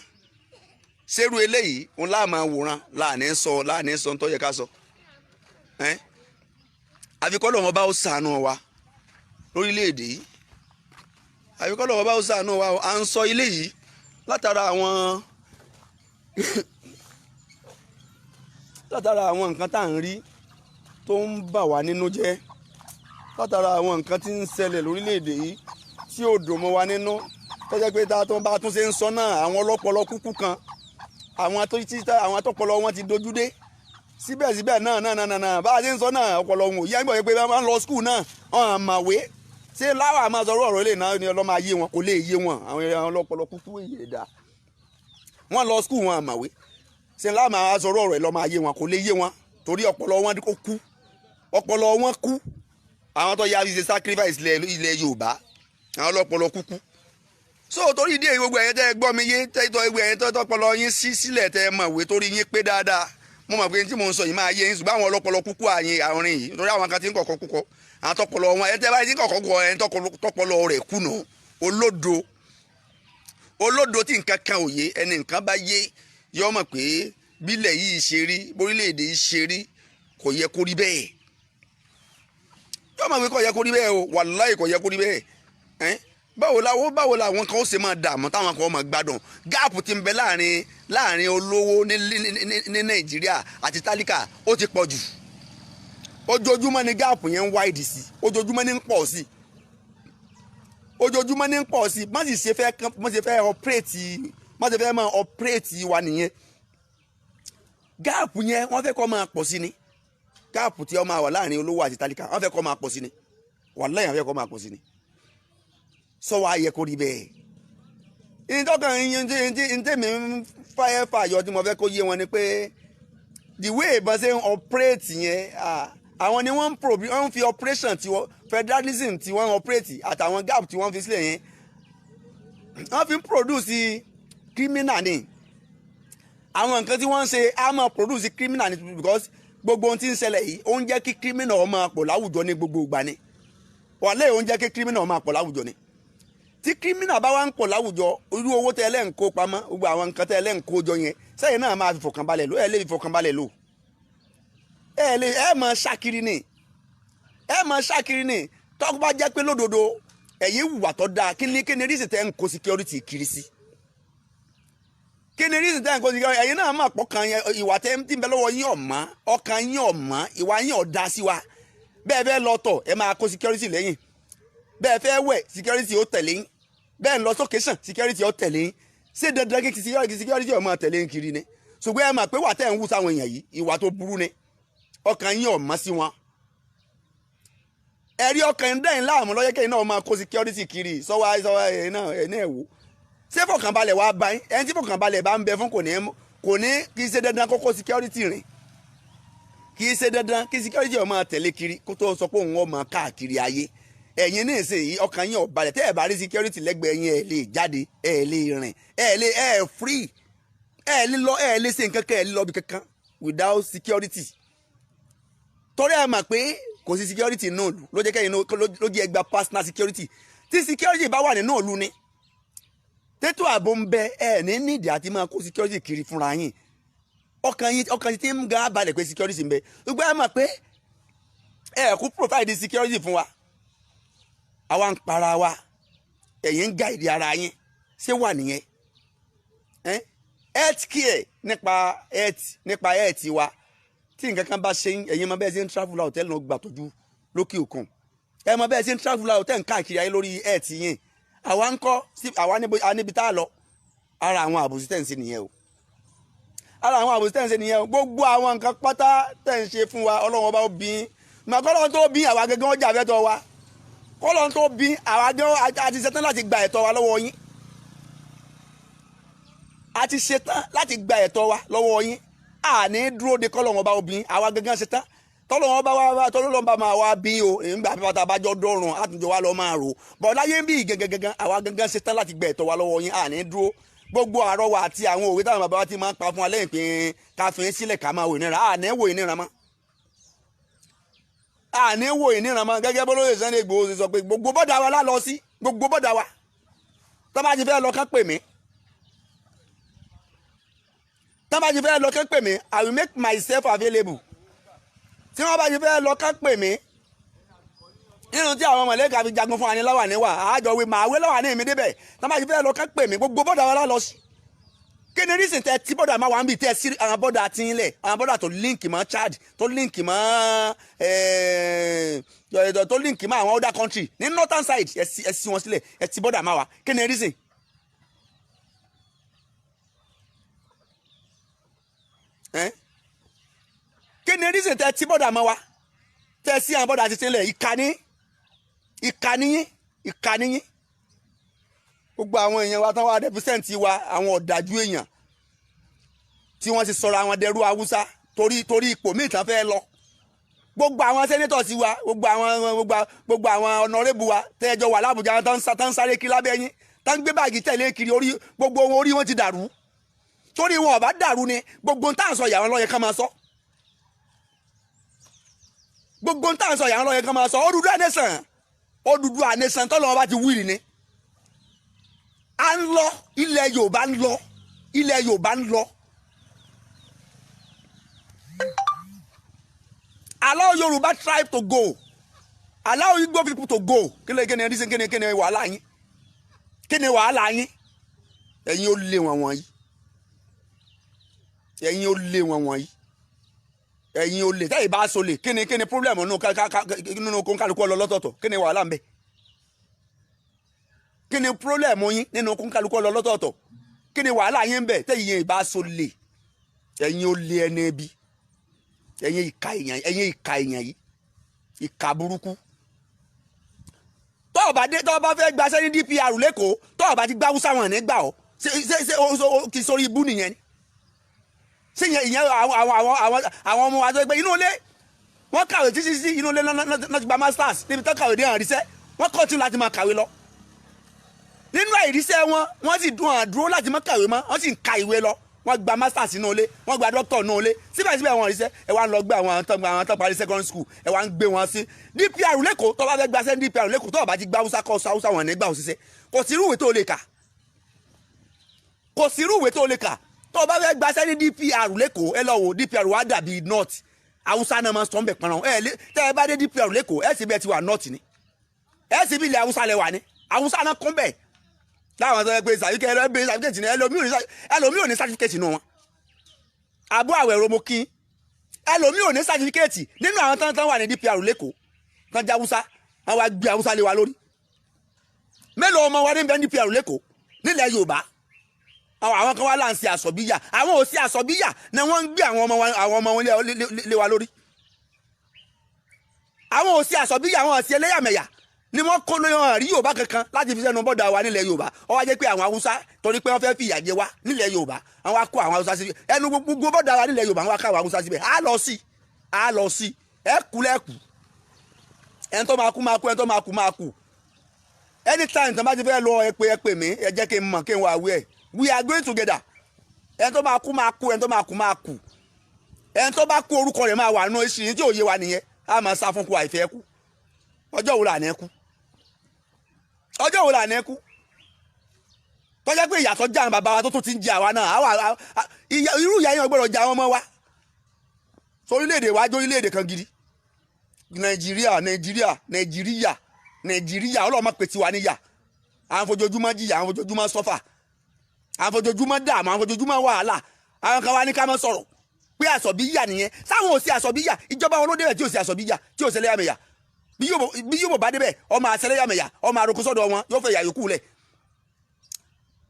Ṣé irú eléyìí ń láà máa wòran láàní sọ tó yẹ ká sọ? Àfi kọ́ lọ́wọ́ bá ó ṣàánú wa lórílẹ̀‐èdè yìí. Àfi kọ́ lọ́wọ́ bá ó ṣàánú wa. À ń sọ ilé yìí látara àwọn nǹkan tá à ń rí tó ń bà wá nínú jẹ́, látara àwọn nǹkan tí ń ṣẹlẹ̀ lórílẹ̀‐èdè yìí tí ò dùn mọ́ wa nínú, tó jẹ́ pé tá a tó bá tún ṣe ń sọ náà, àwọn ọlọ́pọlọ kúkú kan, àwọn tó ti àwọn atọ́pọlọ wọn ti dojú dé, síbẹ̀síbẹ̀ náà bá a ṣe ń sọ náà, ọpọlọ wọn ò yá. Gbọ́ pé wọ́n lọ school náà, wọ́n á màwé. Ṣé láwa máa sọ ọ̀rọ̀ ilé náà ni ọlọ́mọ ayé wọn kò lè yé wọn? Àwọn ọlọ́pọlọ kúkú èyí ẹ̀dá, wọ́n lọ school, wọn àmàwé. Ṣé láwa máa sọ ọ̀rọ̀ ẹ̀ lọ́mọ ayé wọn kò lè yé wọn, torí ọpọlọ wọn kó kú, ọpọlọ wọn kú. Àwọn tó yá fi ṣe sacrifice ilẹ̀ Yorùbá, àwọn ọlọ́pọlọ kúkú. So torí ìdí èyí, gbogbo ẹ̀yin tẹ́ ẹ gbọ́ mi yé, tẹ́ tọ́ gbogbo ẹ̀yin tẹ́ tọ́pọlọ yín sí sílẹ̀, tẹ́ ẹ mọ̀ ìwé, torí yín pé dáadáa, mo mọ̀ pé tí mò ń sọ yìí máa yé yín. Ṣùgbọ́n àwọn ọlọ́pọlọ kúkú àyìn àárín yìí, torí àwọn kan tí ń kọ̀kọ́ kúkọ, àwọn tọpọlọ wọn, ẹ tẹ́ báyìí tí ń kọ̀kọ́ kúkọ, ẹ tọpọlọ rẹ̀ kùnà, olódo. Olódo tí nǹkan kan ò yé, ẹni nǹkan bá yé yọ mọ̀ pé bílẹ̀ yìí ṣe rí, bórílẹ̀-èdè yìí ṣe rí, kò yẹ kó rí bẹ́ẹ̀. Yọ mọ̀ pé kò yẹ kó rí bẹ́ẹ̀ o. Wàláì, kò yẹ kó rí bẹ́ẹ̀. Ẹ́n, báwo làwọn kan ó ṣe máa dààmú, táwọn kan ó máa gbádùn? Gap tí ń bẹ láàrin olówó ní Nàìjíríà àti tálíkà, ó ti pọ̀ jù. Ojoojúmọ́ ni gap yẹn ń wide sí, ojoojúmọ́ ni ń pọ̀ sí, ojoojúmọ́ ní ń pọ̀ sí. Má sì fẹ́ operate, má sì fẹ́ máa operate wa nìyẹn. Gap yẹn, wọ́n fẹ́ kó máa pọ̀ sí ni. Gap tí ó máa wà láàrin olówó àti tálíkà, wọ́n fẹ́ kó máa pọ̀ sí ni. Wàláhì, wọ́n fẹ́ kó máa pọ̀ sí ni. Sọ wá yẹ kó rí bẹ́ẹ̀? Ìtọ́kàn yín tí ntẹ́mi ń fáyẹ́ fàyọ tí mo fẹ́ kó yé wọn ni pé the way ìbọn ṣe ń operate yẹn, àwọn ni wọ́n ń fi operation tí wọ́n, federalism tí wọ́n ń operate àtàwọn gap tí wọ́n fi sílẹ̀ yẹn, wọ́n fi ń produce criminal ni. Àwọn nǹkan tí wọ́n ń ṣe á máa produce criminal ni, because gbogbo ohun tí ń ṣẹlẹ̀ yìí, ó ń jẹ́ kí criminal máa pọ̀ láwùjọ ní gbogbo ìgbà ni. Wàlẹ́, ó ń jẹ́ kí criminal máa pọ̀ láwùjọ ni. Tí criminal bá wá ń pọ̀ láwùjọ, irú owó tẹ́ ẹ lẹ́ ń kó pamọ́, gbogbo àwọn nǹkan tẹ́ ẹ lẹ́ ń kó jọ yẹn sẹ́yìn náà máa fi fọkànbalẹ̀ lò? Ẹ lè fi fọkànbalẹ̀ lò. Ẹ lè, ẹ máa ṣàkiri ni, ẹ máa ṣàkiri ni. Tọ́kù bá jẹ́ pé lódodo ẹ̀yin wùwà tó dáa, kí ni reason tẹ́ ń kó security kiri sí? Kí ni reason tẹ́ ń kó security? Ẹ̀yin náà máa pọ̀ kan yẹn. Ìwà tẹ́ ń bẹ lọ́wọ́ yín ọ̀mọ́, ọkàn yín ọ̀mọ́, ìwà yín ọ̀dá sí wa. Bẹ́ẹ̀ fẹ́ lọ tọ̀, ẹ máa kó security lẹ́yìn. Bẹ́ẹ̀ fẹ́ wẹ̀, security ó tẹ̀lé yín. Bẹ́ẹ̀ ń lọ sókè sàn, security ó tẹ̀lé yín. Ṣé dandan kí security ó máa tẹ̀lé yín kiri ni? Ṣùgbọ́n ẹ máa pé wà tẹ́ ń wú sáwọn èèyàn yìí, ìwà tó burú ni. Ọkàn yín ọ̀mọ́ sí wọn. Ẹ̀rí ọkàn dẹ́yìn láàmú lọ́yẹ́ kẹ́yìn náà máa kó security kiri. Sọ́wọ́ sọ́wọ́, ẹ̀yin náà, ẹ̀yin náà wò. Ṣé fọkànbalẹ̀ wàá bá yín? Ẹni tí fọkànbalẹ̀ bá ń bẹ fún, kò ní kì í ṣe dandan kó kó security rìn. Kì í ṣe dandan kí security ó máa tẹ̀lé kiri kó tó sọ pé òun ó máa káàkiri ayé. Ẹ̀yin ní ìsìn ọkàn yín ò balẹ̀. Tẹ́ ẹ̀ bá rí security lẹ́gbẹ̀ẹ́ yín, ẹ̀ lè jáde, ẹ̀ lè rìn, ẹ̀ lè ẹ̀ free, ẹ̀ lè lọ, ẹ̀ lè ṣe nǹkan kan, ẹ̀ lè lọ bí kankan without security. Torí ẹ mọ̀ pé kò sí security náà lù ló jẹ́ kẹ́yìn ló jẹ́ ẹgbà personal security. Tí security bá wà nínú ìlú ni, tètò ààbò ń bẹ, ẹ ní nídìí àti máa kó security kiri fúnra yín. Ọkàn yín ti ń ga balẹ̀ pé security ń bẹ. Gbogbo ẹ mọ̀ pé ẹ kú provide security fún wa, àwa ń para wa, ẹ̀yin ń guide ara yín. Ṣé wà nìyẹn? Health care, nípa health wa, tí nǹkan kan bá ṣe yín, ẹ̀yin mọ bẹ́ẹ̀ ṣe ń travel out, ẹ̀ lọ́ọ́ gbàtọ́jú lókè òkun. Ẹ mọ bẹ́ẹ̀ ṣe ń travel out, ẹ̀ ń káàkiri ayé lórí health yín. Àwa ń kọ́ sí àwa níbi tá a lọ. Ara àwọn àbòsí tẹ̀ ń ṣe nìyẹn o. Ara àwọn àbòsí tẹ̀ ń ṣe nìyẹn o. Gbogbo àwọn nǹkan pátá tẹ̀ ń ṣe fún wa, Ọlọ́run Ọba ó bí yín. Màkọ́lọ́run tó bí àwa gẹ́gẹ́, wọ́n jà fẹ́tọ̀ wa. Kọ́lọ́run tó bí àwa gẹ́gẹ́, a ti ṣetán láti gba ẹ̀tọ́ wa lọ́wọ́ yín. A ti ṣetán láti gba ẹ̀tọ́ wa lọ́wọ́ yín. A ní dúró de kọ́lọ́run Ọba ó bí àwa gẹ́gẹ́. Ṣetán tọ́lọ́run bá wá, tọ́lọ́run bá máa wá bí o. Nígbà pátá bá jọ dọ́rùn, àtúnjọ wa lọ máa rò bọ̀ láyé ń bí gẹ́gẹ́gẹ́gẹ́. Àwa gẹ́gẹ́ ṣetán láti gba ẹ̀tọ́ wa lọ́wọ́ yín. A ní dúró. Gbogbo àrọwà àti àwọn òwe táwọn bàbá wa ti máa ń pa fún wa lẹ́yìn pé ká fi ń sílẹ̀, ká máa wò ìnira, a ní wò ìnira mọ́, a ní wò ìnira mọ́. Gẹ́gẹ́ bó lóye Sunday Igboho ṣe sọ pé gbogbo bọ́dà wa lá lọ sí, gbogbo bọ́dà wa tó bá ti fẹ́ lọ, kán pè mí. Tó bá ti fẹ́ lọ, kán pè mí. I will make myself available. Tí wọ́n bá ti fẹ́ lọ, kán pè mí. Nínú tí àwọn mọ̀lẹ́kà fi jagun fún wa ní láwà níwà àjọ wí màá wé láwà ní ìmí débẹ̀. Tó bá ti fẹ́ lọ, kán pè mí. Gbogbo bọ́dà wa lá lọ sí. Kí ni reason tẹ tí bọ́dà máa wà ń bì, tẹ sí àwọn bọ́dà tí ń lẹ̀, àwọn bọ́dà tó link mọ́ Chad, tó link mọ́ àwọn other country ní northern side, ẹ sí wọn sílẹ̀, ẹ ti bọ́dà máa wà? Kí ni reason? Kí ni reason tẹ tí bọ́dà máa wà, tẹ sí àwọn bọ́dà tí ń lẹ̀? Ìkànnì, ìkànnì yín, ìkànnì yín. Gbogbo àwọn èèyàn wa tán wá represent wa, àwọn ọ̀dájú èèyàn tí wọ́n ti sọ̀rọ̀ àwọn dẹrú Haúsá torí ipò míì tán fẹ́ lọ. Gbogbo àwọn senator sí wa, gbogbo àwọn honourable wa tẹ́jọ́ wà lábùjá, tán ń sáré kiri lábẹ́ yín, tán ń gbé báàgì tẹ̀lé kiri orí, gbogbo wọn orí wọn ti dàrú. Torí wọn ò bá dàrú ni, gbogbo tá à ń sọ ìyàwó lọ́yẹ ká máa sọ. Gbogbo tá à ń sọ ìyàwó lọ́yẹ ká máa sọ. Odùduwà nation, Odùduwà nation tọ́lọ́wọ́n bá ti wíìlì ni. À ń lọ, ilẹ̀ Yorùbá ń lọ, ilẹ̀ Yorùbá ń lọ. Allow Yorùbá tribe to go, allow Igbo people to go. Kí ni, kí ni reason? Kí ni wàhálà yín? Kí ni wàhálà yín? Ẹ̀yin ó lé wọn wọ̀nyí, ẹ̀yin ó lé wọn wọ̀nyí, ẹ̀yin ó lè tẹ́yìn bá so lè. Kí ni problem nínú kó ń kálukú lọ lọ́tọ̀ọ̀tọ̀? Kí ni wàhálà ń bẹ? Kí ni problem yín nínú kó ń kálukú lọ lọ́tọ̀ọ̀tọ̀? Kí ni wàhálà yín ń bẹ tẹ́yìn bá so lè? Ẹ̀yin ó lé ẹni ẹbí, ẹ̀yin ìka èèyàn, ẹ̀yin ìka èèyàn yìí, ìka burúkú. Tọ́ ọba dé, tọ́ ọba fẹ́ gbaṣẹ́ ní DPR l'Ékòó, tọ́ ọba ti gbá Hausa, wọn ní gbà ọ́. Ṣé kì í sórí ibú nìyẹn ni? Ṣé ìyẹn àwọn ọmọ wa tó gbé inú ilé, wọ́n kàwé títí sí inú ilé náà, ti gba masters níbi tó kàwé dé, hàn ríṣẹ́, wọ́n kọ́tún láti máa kàwé lọ. Nínú àìríṣẹ́ wọn, wọ́n sì dún àdúró láti má kàwé mọ́, wọ́n sì ń ka ìwé lọ. Wọ́n gba masters nínú ilé, wọ́n gba doctor nínú ilé, síbẹ̀síbẹ̀ wọn ríṣẹ́. Ẹ wá ń lọ gbé àwọn tó parí secondary school, ẹ wá ń gbé wọn sí DPR l'Ékòó. Tó bá fẹ́ gbaṣẹ́ ní DPR l'Ékòó, tó bá ti gba Haúsá kọ́ Haúsá, wọn nígbà òṣìṣẹ́. Kò sí irú ìwé tó lè kà, kò sí irú ìwé tó lè kà. Tó bá fẹ́ gbaṣẹ́ ní DPR l'Ékòó, ẹ lọ wò, DPR wá dàbí north. Haúsá náà máa ń sọ ń bẹ̀ pọnrán. Ẹ tẹ́ ẹ bá dé DPR l'Ékòó, ẹ sì bẹ́ẹ̀ ti wà north ni, ẹ sì bí ilẹ̀ Haúsá lẹ wà ní. Haúsá náà kún bẹ́ẹ̀ láwọn tó yẹ pé sàbíkẹ́ ẹ lọ bẹ certificate ní. Ẹlòmíì ò ní certificate nínú wọn. Àbú àwẹ̀ romokin, ẹlòmíì ò ní certificate nínú àwọn tán tán wà ní DPR l'Ékòó, tán jẹ́ Haúsá. Wọn wá gbé Haúsá lé wa lórí. Mélòó ọmọ wa ní bẹ́ẹ̀ DPR l'Ékòó nílẹ̀ Yorùbá? Àwọn kan wá là ń ṣe àsọ̀bíyà, àwọn ò ṣe àsọ̀bíyà ni wọ́n ń gbé àwọn ọmọ wọn lé wa lórí. Àwọn ò ṣe àsọ̀bíyà, àwọn ò ṣe ẹlẹ́yàmẹ̀yà ni wọ́n kó lóyún àrí Yorùbá kankan láti fi sẹ́nu bọ́dà wa nílẹ̀ Yorùbá. Ó wá jẹ́ pé àwọn Haúsá, torí pé wọ́n fẹ́ fìyà jẹ wá nílẹ̀ Yorùbá, wọ́n wá kó àwọn Haúsá síbẹ̀. Ẹnu gbogbo bọ́dà wa nílẹ̀ Yorùbá, wọ́n wá kó àwọn Haúsá síbẹ̀. Á lọ sí, á lọ sí, ẹ kú lẹ́kù. Ẹni tó máa kú máa kú, ẹni tó máa kú máa kú. Anytime tó bá ti fẹ́ lọ, ẹ pé, ẹ pè mí, ẹ jẹ́ kí n mọ̀, kí n wà wí ẹ̀. We are going together. Ẹni tó máa kú máa kú, ẹni tó máa kú máa kú. Ẹni tó bá kú, orúkọ rẹ̀ máa wà nínú ìṣìyìn tí òye wa nìyẹn. Á máa sá fún kú, àìfẹ́ kú. Ọjọ́ wo là ní kú? Ọjọ́ wo là ní kú? Tọ́jà pé ìyàtọ̀ já àwọn bàbá wa tó tún ti ń jẹ àwa náà, irú ìyá yẹn gbọ́dọ̀ jẹ àwọn ọmọ wa. Sórílẹ̀-èdè wa jó orílẹ̀-èdè kan gidi. Nàìjíríà, Nàìjíríà, Nàìjíríà, Nàìjíríà, ọlọ́mọ pè tiwa níyà. À ń fojoojúmọ́ jìyà, à ń fojoojúmọ́ suffer, à ń fojoojúmọ́ dààmú, à ń fojoojúmọ́ wàhálà. Àwọn kan wá ní ká má sọ̀rọ̀ pé àsọ̀bíyà nìyẹn. Sáwọn ò sí àsọ̀bíyà, ìjọba wọn ló débẹ̀ tí ò sí àsọ̀bíyà, tí ò ṣẹlẹ́yàmẹ̀yà. Bí yóò bá débẹ̀, ọmọ àṣẹlẹ́yàmẹ̀yà, ọmọ àròkọ sọ́dọ̀ wọn, yóò fẹ́ yà yòókù lẹ̀.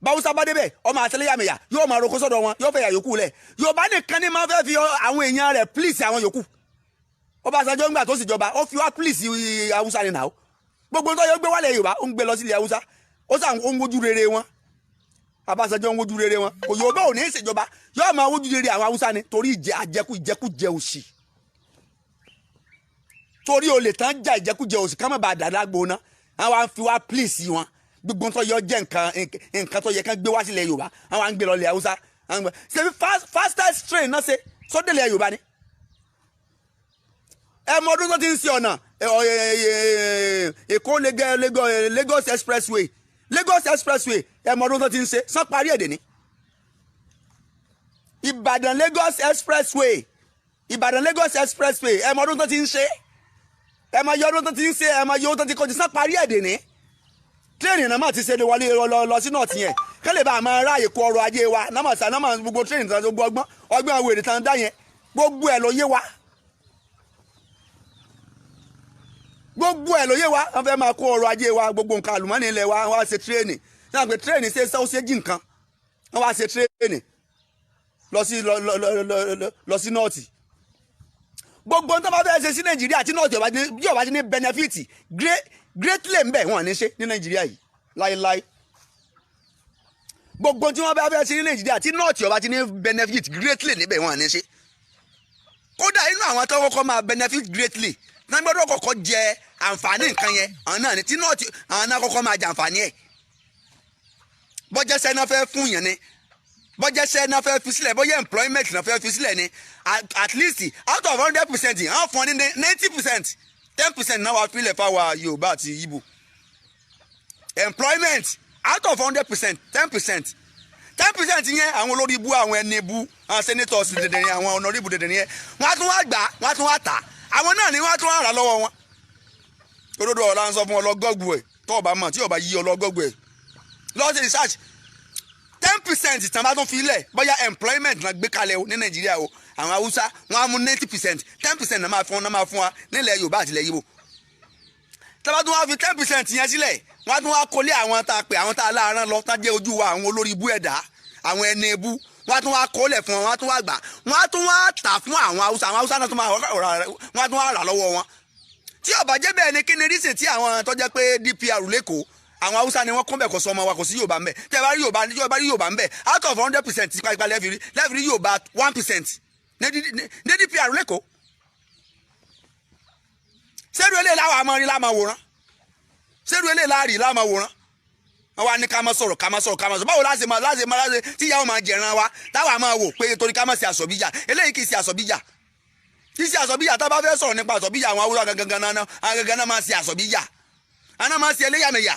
Báwùsá bá débẹ̀, ọmọ àṣẹlẹ́yàmẹ̀yà, yóò máa roko sọ́dọ̀ wọn, yóò fẹ́ yà yòókù lẹ̀. Yorùbá nìkan ní máa fẹ́ fi àwọn èèyàn rẹ̀ please àwọn yòókù. Ọbásanjọ́ ńgbà tó sì jọba, ó fi wá please Haúsá ni. Nàá gbogbo tó yẹ gbé wálẹ̀ Yorùbá, ó ń gbé lọ sílẹ̀ Haúsá. Ó sàn ó ń wojú rere wọn. Ọbásanjọ́ ń wojú rere wọn. Kò Yorùbá ò ní í ṣèjọba, yóò máa wojú rere àwọn Haúsá ni, torí ìjẹ àjẹkù, ìjẹkújẹ òṣì, torí olè tán já, ìjẹkújẹ òṣì, ká má bàa dàda gbóná. Àwọn á fi wá please wọn. Gbogbo tó yọ jẹ́ nǹkan tó yẹ kán gbé wá sílẹ̀ Yorùbá, àwọn á ń gbé lọ ilẹ̀ Haúsá. Ṣe fastest train náà ṣe sódẹ̀lẹ̀ Yorùbá ni? Ẹ mọ ọdún tó ti ń ṣe ọ̀nà Èkó Lagos expressway, Lagos expressway. Ẹ mọ ọdún tó ti ń ṣe sán parí èdè ní Ìbàdàn Lagos expressway, Ìbàdàn Lagos expressway. Ẹ mọ ọdún tó ti ń ṣe, ẹ mọ iye ọdún tó ti ń ṣe, ẹ mọ iye ọdún tó ti kọjú sán parí èdè ní. Train náà mà ti ṣe wọlé lọ sí north yẹn, kí lè bá a máa ráàyè kó ọrọ̀ ajé wa náà mà sá náà mà. Gbogbo train tán, gbogbo ọgbọ́n ọgbọ́n wèrè tán dá yẹn, gbogbo ẹ̀ ló yé wa, gbogbo ẹ̀ ló yé wa. Wọ́n fẹ́ máa kó ọrọ̀ ajé wa, gbogbo nǹkan àlùmọ́nì ilẹ̀ wa. Wọ́n wá ṣe train náà pé train ṣe ó ṣe jí nǹkan. Wọ́n wá ṣe train lọ sí lọ lọ lọ lọ sí north. Gbogbo tó bá fẹ́ ṣe sí Nàìjíríà tí north yóò bá ti ní benefit greatly ń bẹ̀, wọ́n ní ṣe ní Nàìjíríà yìí láéláé. Gbogbo tí wọ́n bá fẹ́ ṣe ní Nàìjíríà tí north ọba ti ní benefit greatly níbẹ̀, wọ́n ní ṣe. Kódà inú àwọn tó kọ́kọ́ máa benefit greatly náà, gbọ́dọ̀ kọ́kọ́ jẹ àǹfààní nǹkan yẹn, àwọn náà ní tí north, àwọn náà kọ́kọ́ máa jẹ àǹfààní ẹ̀. Bọ́jẹ́sẹ́ náà fẹ́ fún yẹn ni, bọ́jẹ́sẹ́ náà fẹ́ fi sílẹ̀, bọ́jẹ́ employment náà fẹ́ fi sílẹ̀ ni, at least out of 100%, àwọn fún ọ ní 90%, 10% náà wàá filẹ̀ fáwa Yorùbá àti Ìgbò. Employment, Out of 100%, 10%, 10% yẹn, àwọn olórí ibú, àwọn ẹni ibú, àwọn senators dẹ̀dẹ̀ yẹn, àwọn honourable dẹ̀dẹ̀ yẹn, wọ́n á tún wá gbà, wọ́n á tún wá tà. Àwọn náà ni wọ́n á tún wá rà lọ́wọ́ wọn. Òdodo ọ̀la ń sọ fún ọ. Lọ Google ẹ̀ tó o bá mọ̀. Tí o bá yí ọ, lọ Google ẹ̀, lọ ṣe research. 10% tán bá tún fi lẹ̀, bóyá employment náà gbé kalẹ̀ o ní Nàìjíríà o, àwọn Haúsá wọn á mú 90%. 10% náà máa fún wa nílẹ̀ Yorùbá àti ilẹ̀ Yíbò. Tá bá tún wá fi 10% yẹn sílẹ̀, wọ́n á tún wá kólé àwọn tá a pè, àwọn tá a láàárọ̀ lọ, tá jẹ́ ojú wa, àwọn olórí ibú ẹ̀dá, àwọn ẹni ibú, wọ́n á tún wá kólẹ̀ fún wọn. Wọ́n á tún wá gbà, wọ́n á tún wá tà fún àwọn Haúsá. Àwọn Haúsá náà tún máa, wọ́n á tún wá rà lọ́wọ́ wọn. Tí ó bá jẹ́ bẹ́ẹ̀ ni, kí ni reason tí àwọn tó jẹ́ pé DPR l'Ékòó, àwọn Haúsá ni wọ́n kún bẹ̀? Kò sọ ọmọ wa, kò sí Yorùbá ńbẹ̀. Tẹ́ bá rí Yorùbá, tí bá rí Yorùbá ńbẹ̀, out of 100%, tipátipá lẹ́ẹ̀fì rí Yorùbá 1% ní DPR l'Ékòó. Sẹ́rù eléyìí láwọn àmọ́ rí láàmú wòran? Sẹ́rù eléyìí láàrí láàmú wòran? Wọ́n wá ní ká má sọ̀rọ̀, ká má sọ̀rọ̀, ká má sọ̀rọ̀. Báwo láṣẹ máa láṣẹ tí ìyá wọn máa jẹ̀ran wa, táwa máa wò pé torí ká má ṣe àsọ̀bíjà? Eléyìí kì í ṣe àsọ̀bíjà, kì í ṣe àsọ̀bíjà. Tá a bá fẹ́ sọ̀rọ̀ nípa àsọ̀bíjà, àwọn Haúsá gangan náà, àwọn gangan náà máa ṣe àsọ̀bíjà, àwọn náà máa ṣe ẹlẹ́yàmẹ̀yà.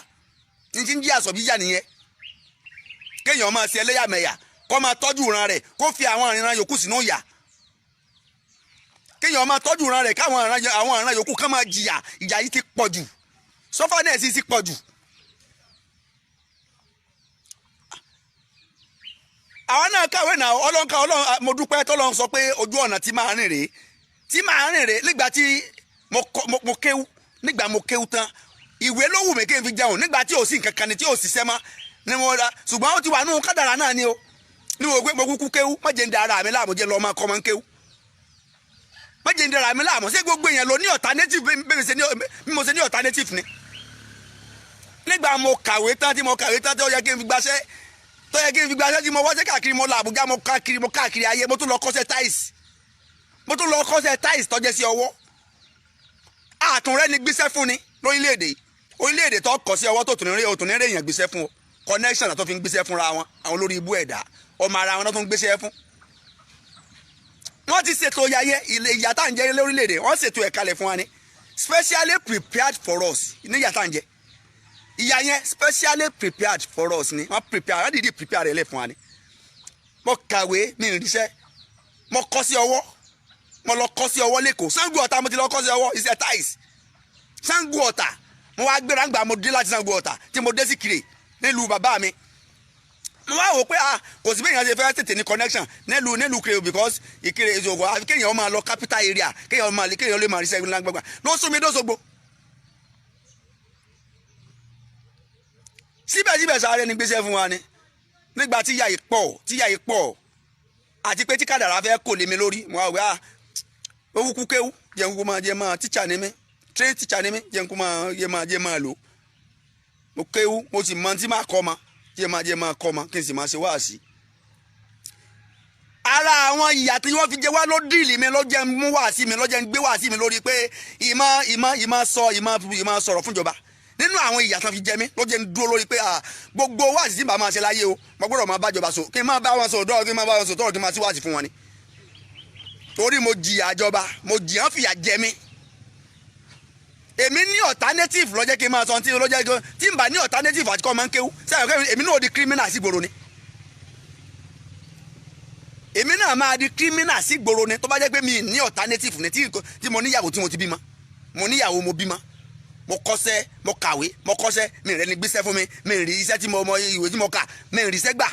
Ní ti ń jí àsọ̀bíjà nìyẹn, kéèyàn máa ṣe ẹlẹ́yàmẹ̀yà, kó máa tọ́jú ìran rẹ̀, kó fi àwọn ìran yòókù sínú ìyà. Kéèyàn máa tọ́jú ìran rẹ̀, káwọn àwọn ìran yòókù kán máa jìyà. Ìyà yìí ti pọ̀ jù, sufferness ti pọ̀ jù. Àwọn náà kàwé náà. Ọlọ́run ká Ọlọ́run, mo dúpẹ́ tọ́lọ́run sọ pé ojú ọ̀nà tí máa rìn rèé, tí máa rìn rèé. Nígbà tí mo kéwú, nígbà mo kéwú tán, ìwé ló wù mí kí n fi jẹun. Nígbà tí ò sí nǹkan kan ni, tí ò ṣiṣẹ́ mọ́ ni mo ra, ṣùgbọ́n ó ti wà nù kádàrá náà ni o ní mo gbé. Mo kúkú kéwú, má jẹ́ ń da ara mi láàmú, jẹ́ lọ́ọ́ máa kọ́ máa ń kéwú, má jẹ́ ń da ara mi láàmú. Ṣé gbogbo èèyàn ló ní alternative bí mo ṣe ní alternative ni? Nígbà mo kàwé tán, tí mo kàwé tán, tó yẹ kí n fi gbaṣẹ́, tó yẹ kí n fi gbaṣẹ́, tí mo wáṣẹ́ káàkiri, mo lọ Àbújá, mo káàkiri, mo káàkiri ayé, mo tún lọ kọ́ṣẹ́ tiles, mo tún lọ kọ́ṣẹ́ tiles tọ́jẹ́ sí ọwọ́. Àtúnrẹ́ ni gbéṣẹ́ fún ni lórílẹ̀‐èdè yìí. Orílẹ̀-èdè tó kọ̀ sí ọwọ́ tó tún ní òtún ní èèyàn gbéṣẹ́ fún ọ, connection tó fi ń gbéṣẹ́ fúnra wọn, àwọn olórí ibú ẹ̀dá, ọmọ ara wọn tó ń gbéṣẹ́ fún. Wọ́n ti ṣètò yayẹ ilé ìyà tá à ń jẹ lórílẹ̀‐èdè. Wọ́n ṣètò ẹ̀ kalẹ̀ fún wa ni, specially prepared for us ní ìyà tá à ń jẹ. Ìyà yẹn, specially prepared for us ni. Wọ́n prepare, wọ́n dìídì prepare rẹ̀ lẹ̀ fún wa ni. Mo kàwé, mi ì ríṣẹ́. Mo kọ́ sí ọwọ́, mo lọ kọ́ sí ọwọ́ l'Ékòó. Ṣàngó Ọ̀tà mo ti lọ kọ́ sí ọwọ́, iṣẹ́ tiles, Ṣàngó Ọ̀tà. Mo wá gbéra ńgbà mo dé láti Ṣàngó Ọ̀tà, tí mo dé sí Ìkirè nílùú bàbá mi, mo wá wò pé, ah, kò sí bí èèyàn ṣe fẹ́ tètè ní connection nílùú Ìkirè, because Ìkirè ìṣòwò, àfi kéèyàn máa lọ capital area, kéèyàn lè máa ríṣẹ́ lágbàgbà ló sún mi dóṣogbo. Síbẹ̀síbẹ̀, sáré ni gbéṣẹ́ fún wa ni. Nígbà tí ìyà yìí pọ̀, tí ìyà yìí pọ̀, àti pé tí kádàrá fẹ́ kò lé mi lórí, mo wá wò, ah, owó kú kéwú, jẹ́ kúkú máa jẹ́ máa tíṣà ni mí, train teacher ni mí, jẹ́ kúkú máa jẹ́ máa lò. Mo kéwú, mo sì mọ tí máa kọ́ ma, jẹ́ máa kọ́ ma, kí n sì máa ṣe wáàsí. Ara àwọn ìyà tí wọ́n fi jẹ wá ló dìlì mi, ló jẹ́ mú wáàsí mi, ló jẹ́ ń gbé wáàsí mi lórí pé ìmọ̀ ìmọ̀ ìmọ̀ sọ ìmọ̀ ìmọ̀ sọ̀rọ̀ fúnjọba. Nínú àwọn ìyà tí wọ́n fi jẹ mí ló jẹ́ ń dúró lórí pé gbogbo wáàsí tí bàá máa ṣe láyé o, mo gbọ́dọ̀ máa bájọba sọ, kí n máa bá wọn sọ dọ́ọ̀, kí n máa bá wọn sọ tọ́rọ̀, kí n máa sí wáàsí fún wọn ni. Torí mo jìyà àjọba, mo jìyà, fìyà jẹ mí. Èmi ní alternative ló jẹ́ kí n máa sọ tí ló jẹ́ tí n bá ní alternative àti kọ́ máa ń kéwú sẹ́yìn, èmi náà di criminal sí gbòòrò ni. Èmi náà máa di criminal sí gbòòrò ni, tó bá jẹ́ pé mi ní alternative ni. Tí mo níyàwó, tí mo ti bímọ, mo níyàwó, mo bímọ, mo kọ́ṣẹ́, mo kàwé, mo kọ́ṣẹ́, mi rẹ́ ni gbéṣẹ́ fún mi, mi rí iṣẹ́ tí mo mọ ìwé tí mo kà, mi rí iṣẹ́ gbà.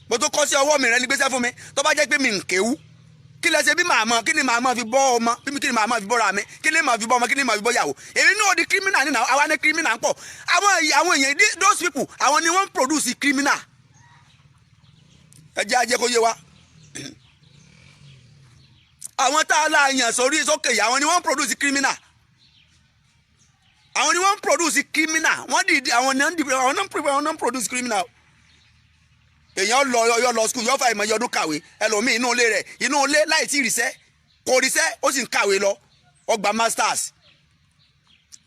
Mo tó kọ́ṣẹ́ ọwọ́, mi rẹ́ ni gbéṣẹ́ fún mi. Tó bá jẹ́ pé mi ń kéwú, kí lẹ ṣe bí màá mọ? Kí ni màá mọ fi bọ́ ọmọ? Bí kí ni màá mọ fi bọ́ra mi? Kí ni màá fi bọ́ ọmọ? Kí ni màá fi bọ́ yàwó? Èmi náà di criminal nínú. Àwa ní criminal ń pọ̀. Àwọn èèyàn, those people, àwọn ni wọ́n ń produce criminal. Ẹ jẹ́ ajẹ́ kó yé wa. Àwọn tá a la yàn sórí sókè yìí, àwọn ni wọ́n ń produce criminal, àwọn ni wọ́n ń produce criminal. Wọ́n dìde, àwọn náà ń produce criminal. Èèyàn lọ, yọ lọ school, yọ fà ìmọ̀ ọdún kàwé. Ẹlòmíì, inú ilé rẹ̀, inú ilé, láì tí ì ríṣẹ́, kò ríṣẹ́, ó sì ń kàwé lọ. Ó gba masters,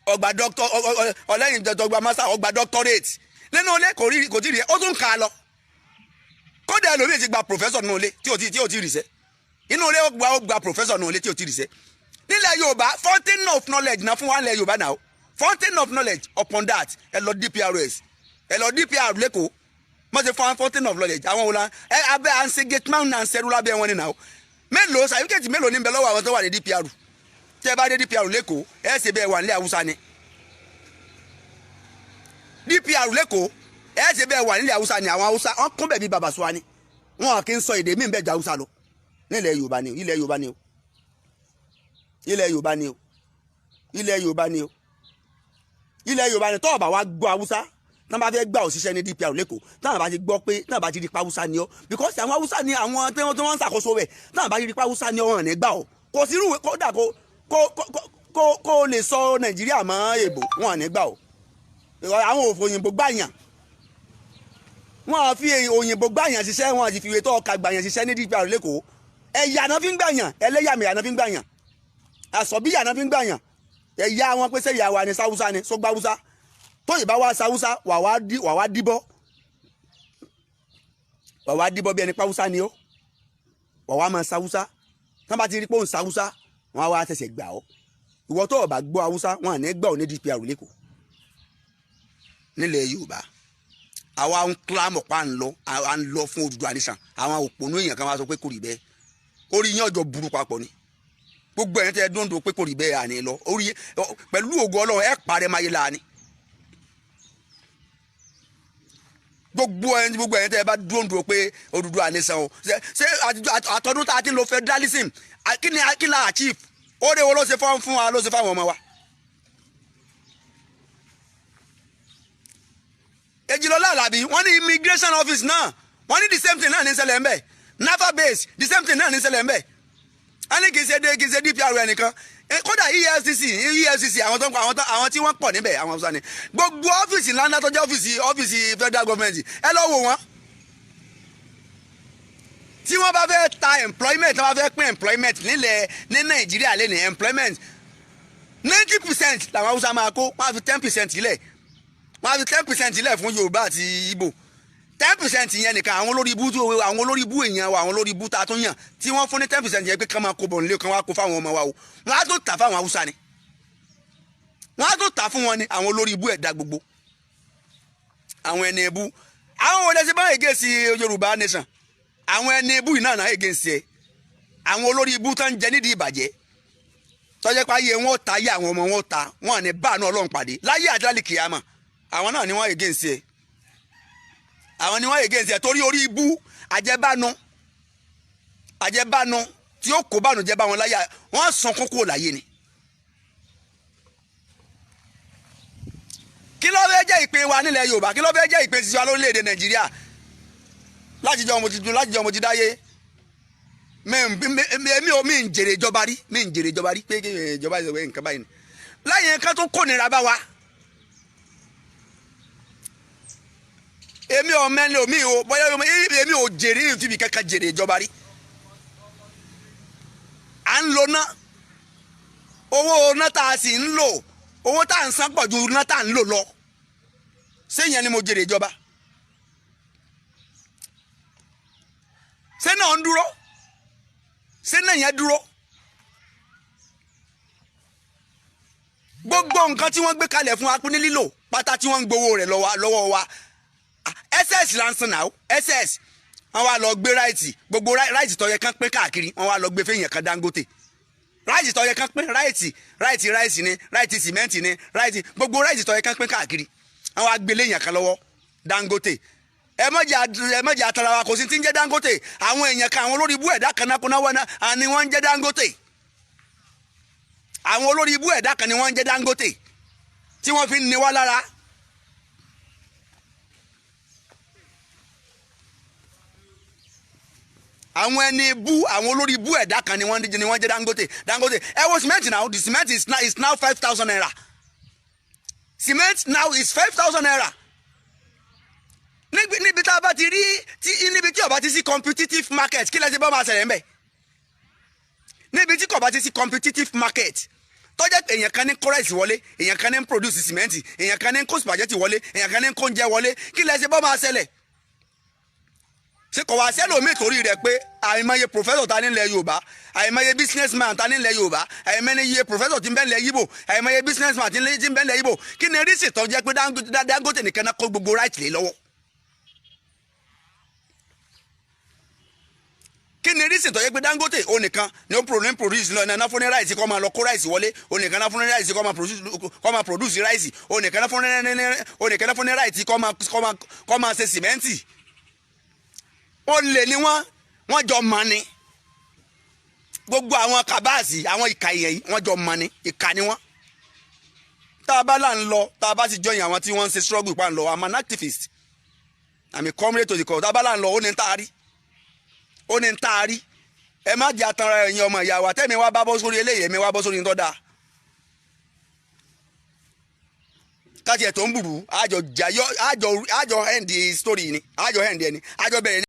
ó gba doctor, ọlẹ́yìn tó gba masters, ó gba doctorate nínú ilé, kò rí, kò tí ì rí, ó tún kà á lọ. Kódà ẹlòmíì ti gba professor nínú ilé tí ò tí ríṣẹ́. Inú ilé, ó gba professor nínú ilé tí ò tí ríṣẹ́. Nílẹ̀ Yorùbá, fountain of knowledge náà fún wa nílẹ̀ Yorùbá náà, fountain of knowledge. Upon that, ẹ lọ DPRS. Ẹ lọ DPR l'Ékòó, wọ́n ti fún fountain of knowledge. Àwọn wòlá ẹ abẹ́ à ń ṣe gateman náà, ń ṣerú lábẹ́ wọn ni náà. Mélòó certificate mélòó ní bẹ lọ́wọ́ àwọn tó wà ní DPR? Tẹ́ ẹ bá dé DPR l'Ékòó, ẹ ṣe bẹ́ẹ̀ wà nílẹ̀ Haúsá ni. DPR l'Ékòó, ẹ ṣe bẹ́ẹ̀ wà nílẹ̀ Haúsá ni. Àwọn Haúsá wọn kún bẹ̀ bí bàbá sọ ni, wọn kì í sọ èdè míì bẹ́ẹ̀ ju Haúsá lọ. Nílẹ̀ Yorùbá ni o, ilẹ̀ Yorùbá ni o, ilẹ̀ Yorùbá ni o, ilẹ̀ Yorùbá ni o, ilẹ̀ Yorùbá ni. Tọ́ọ̀ bá wa gbọ́ Haúsá, tán bá fẹ́ gbà òṣìṣẹ́ ní DPR l'Ékòó, táwọn bá ti gbọ́ pé, táwọn bá ti di pa Haúsá ni ọ́, because àwọn Haúsá ni àwọn tí wọ́n ń ṣàkóso rẹ̀, táwọn bá ti di pa Haúsá ni ọ́, wọn ní gbà ọ́. Kò sí irú kódà kó lè sọ Nàìjíríà mọ́ èbò, wọn ní gbà ọ́. Àwọn òfò òyìnbó gbàyàn, wọn fi òyìnbó gbàyàn ṣiṣẹ́, wọn àti fìwé tó ọkà gbàyàn ṣiṣẹ́ ní DPR l'Ékòó. Ẹ̀yà náà fi ń gbàyàn, ẹlẹ́yàmẹ̀yà náà fi ń gbàyàn, àsọ̀bíyà náà fi ń gbàyàn. Ẹ̀yà wọn pèsè ìyá wa ní sáwúsá ni sọgbà Haúsá tó yìí bá wá sáwúsá, wà wá díbọ́, wà wá díbọ́ bí ẹni pàwúsá ni ó wà wá máa sáwúsá. Tán bá ti rí pé òun sáwúsá, wọn á wá ṣẹ̀ṣẹ̀ gbà ọ́. Ìwọ tó o bá gbọ́ Haúsá, wọn à ní gbà ọ́ ní DPR l'Ékòó. Nílẹ̀ Yorùbá, àwa ń clamour pa, ń lọ, à ń lọ fún Odùduwà nation. Àwọn òpònú èèyàn kan wá sọ pé kò rí bẹ́ẹ̀. Orí yín ọjọ́ burú papọ̀ ni. Gbogbo ẹ̀yin tẹ́ ẹ dúndùn pé kò rí bẹ́ẹ̀, àní lọ orí pẹ̀lú ògo Ọlọ́run, ẹ̀ parẹ́ máyé láàánì. Gbogbo ẹ̀yin tẹ́ ẹ bá dúndùn pé Odùduwà nation o, ṣé àtọ́dún tá a ti ń lo federalism, kí ni kí la achieve? Ó rè wo ló ṣe fún wa, ló ṣe fáwọn ọmọ wa? Ejilọlá Àlàbí, wọ́n ní immigration office náà, wọ́n ní the same thing náà ní ṣẹlẹ̀ ńbẹ̀. Naval base, the same thing náà ní ṣẹlẹ̀ ńbẹ̀. Wọ́n ní kì í ṣe DPR ẹnìkan, kódà EFCC, EFCC, àwọn tó ń kọ àwọn tí wọ́n pọ̀ níbẹ̀, àwọn Haúsá ni. Gbogbo ọ́fíìsì ńláńlá tó jẹ́ ọ́fíìsì federal government, ẹ lọ wò wọ́n. Tí wọ́n bá fẹ́ ta employment, tí wọ́n bá fẹ́ pín employment nílẹ̀ ní Nàìjíríà lẹ́nu, employment 90% làwọn Haúsá máa kó. Wọ́n á fi 10% lẹ̀, wọ́n á fi 10% lẹ̀ fún Yorùbá àti Ìgbò. 10% yẹn nìkan, àwọn olórí ibú tó, àwọn olórí ibú èèyàn wa, àwọn olórí ibú tá a tún yàn tí wọ́n fún ní 10% yẹn pé ká máa kó bọ̀ nílé, kan wá kó fáwọn ọmọ wa o, wọ́n á tún tà fáwọn Haúsá ni, wọ́n á tún tà fún wọn ni. Àwọn olórí ibú ẹ̀dá gbogbo, àwọn ẹni ibú, àwọn wọlé ṣe bá against Yorùbá nation? Àwọn ẹni ibú yìí náà náà against ẹ. Àwọn olórí ibú tó ń jẹ nídìí ìbàjẹ́, tọ́jẹ́ pé ayé wọn ta, ayé àwọn ọmọ wọn ta, wọn ní báànú Ọlọ́run pàdé láyé àti lálẹ́ kìyàmà. Àwọn náà ni wọ́n against ẹ, àwọn ni wọ́n against ẹ, torí orí ibú àjẹbánu tí ó kó bánu jẹ bá wọn láyé, wọ́n sàn kókó láyé ni. Kí ló fẹ́ jẹ́ ìpín wa nílẹ̀ Yorùbá? Kí ló fẹ́ jẹ́ ìpín tiwa lórílẹ̀‐èdè Nàìjíríà? Látijọ́ mo ti dun, látijọ́ mo ti dáyé, èmi ò mi ń jèrè ìjọba rí, mi ń jèrè ìjọba rí pé ìjọba ìjọba nǹkan báyìí ni láyé nǹkan tó kónira bá wa. Èmi ò mẹ́ni omi o, bóyá èmi ò jèrè ìfibì kankan jèrè ìjọba rí. À ń lo ná owó ná tá a sì ń lò, owó tá à ń san pọ̀ ju ná tá à ń lò lọ. Séyẹn ni mo jèrè ìjọba? Ṣé náà ń dúró? Ṣé náà yẹn dúró? Gbogbo nǹkan tí wọ́n gbé kalẹ̀ fún wa ní lílò pátá, tí wọ́n ń gbowó rẹ̀ lọ́wọ́ wa, ss là ń san náà. Ss wọ́n wá lọ gbé rice, gbogbo rice tó yẹ kán pín káàkiri, wọ́n wá lọ gbé fẹ́yìn kan Dangote. Rice tó yẹ kán pín, rice rice rice ni, rice sìmẹ́ǹtì ni, rice, gbogbo rice tó yẹ kán pín káàkiri, wọ́n wá gbé léyìn kan lọ́wọ́, Dangote. Ẹ má jẹ́ atara wa, kò sí ti ń jẹ́ Dangote. Àwọn èèyàn kan, àwọn olórí ibú ẹ̀dá kan náà wọn ni wọ́n ń jẹ́ Dangote. Àwọn olórí ibú ẹ̀dá kan ni wọ́n ń jẹ́ Dangote tí wọ́n fi ń ni wá lára. Àwọn ẹni ibú, àwọn olórí ibú ẹ̀dá kan ni wọ́n jẹ́ Dangote. Dangote, ẹ wo cement now, the cement is now 5,000 naira. Cement now is 5,000 naira. Níbi tá a bá ti rí tí, níbi tí ó bá ti sí competitive market, kí lẹ́sìn bá máa ṣẹlẹ̀ ńbẹ̀? Níbi tí kò bá ti sí competitive market, tó jẹ́ èèyàn kan ní kó rice wọlé, èèyàn kan ní produce cement, èèyàn kan ní kó spaghetti wọlé, èèyàn kan ní kó oúnjẹ wọlé, kí lẹ́sìn bá máa ṣẹlẹ̀? Ṣé kò wá sẹ́lòmíì torí rẹ̀ pé àìmọye professor ta nílẹ̀ Yorùbá, àìmọye businessman ta nílẹ̀ Yorùbá, àìmọye professor tí ń bẹ nílẹ̀ Yíbò, àìmọye businessman tí ń bẹ nílẹ̀ Yíbò? Kí ni reason tó jẹ́ pé Dangote nìkan náà kó gbogbo right lé lọ́wọ́? Kí ni reason tó jẹ́ pé Dangote ó nìkan ni ó produce lọ náà fún ní rice kó máa lọ kó rice wọlé, ó nìkan náà fún ní rice kó máa produce rice, ó nìkan náà fún ní rice kó máa ṣe sìmẹ́ǹtì? Ó lè ní wọ́n, wọ́n jọ mọ̀ ni. Gbogbo àwọn cabals, àwọn ìka yẹn yìí, wọ́n jọ mọ̀ ni, ìka ni wọ́n. Tá a bá là ń lọ, tá a bá sì join àwọn tí wọ́n ń ṣe struggle pa ń lọ, I'm an activist, I'm a comrade to the cause. Tá a bá là ń lọ, ó ní ń tá a rí, ó ní ń tá a rí. Ẹ má jẹ́ atanra ẹ̀yin ọmọ ìyá wa. Tẹ́mi wá bá bọ́ sórí eléyìí, ẹ̀mi wá bọ́ sórí ń tọ́ da káti ẹ̀ tó ń bùrù àjọ jayọ àjọ àjọ end story ni, àjọ end ẹni àjọ bẹ̀rẹ̀ ni.